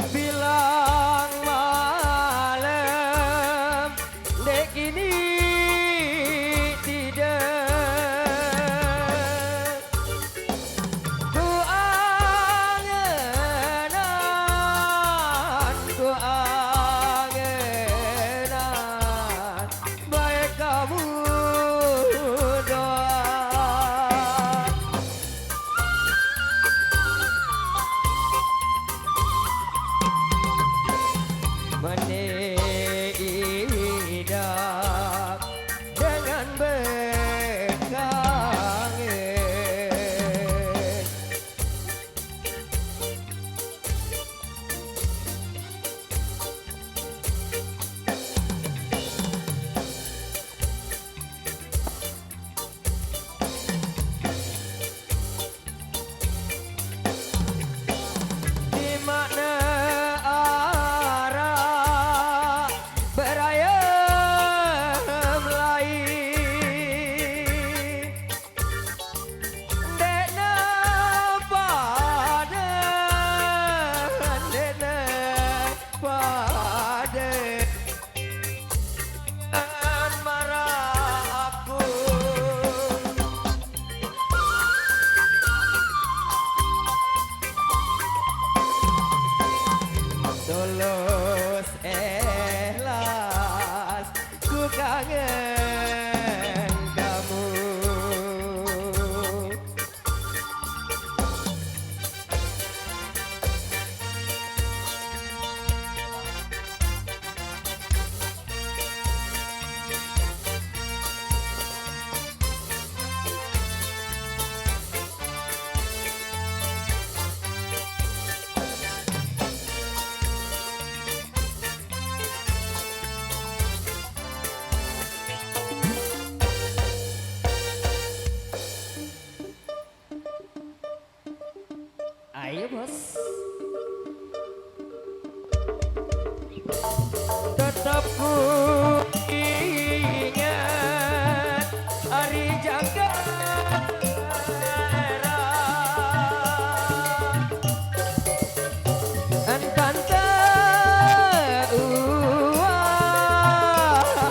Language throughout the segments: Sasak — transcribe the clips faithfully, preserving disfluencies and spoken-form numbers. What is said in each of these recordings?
Bilang malam dek kini tidak ku angenan, ku angenan. Baik kamu doa. Menidak dengan berkangen. Di makna arah berayam lain. Ndekne pade, ndekne pade. Jangan marah aku. Tulus ikhlas ku kangen kamu. Ayo, Bos. Tetap ku ingat hari jaga. Entante uang,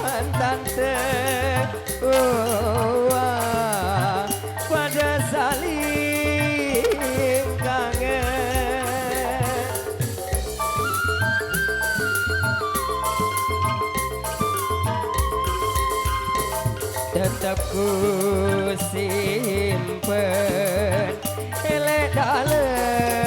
entante uang pada saling kangen. Tetap ku simpen elek dalem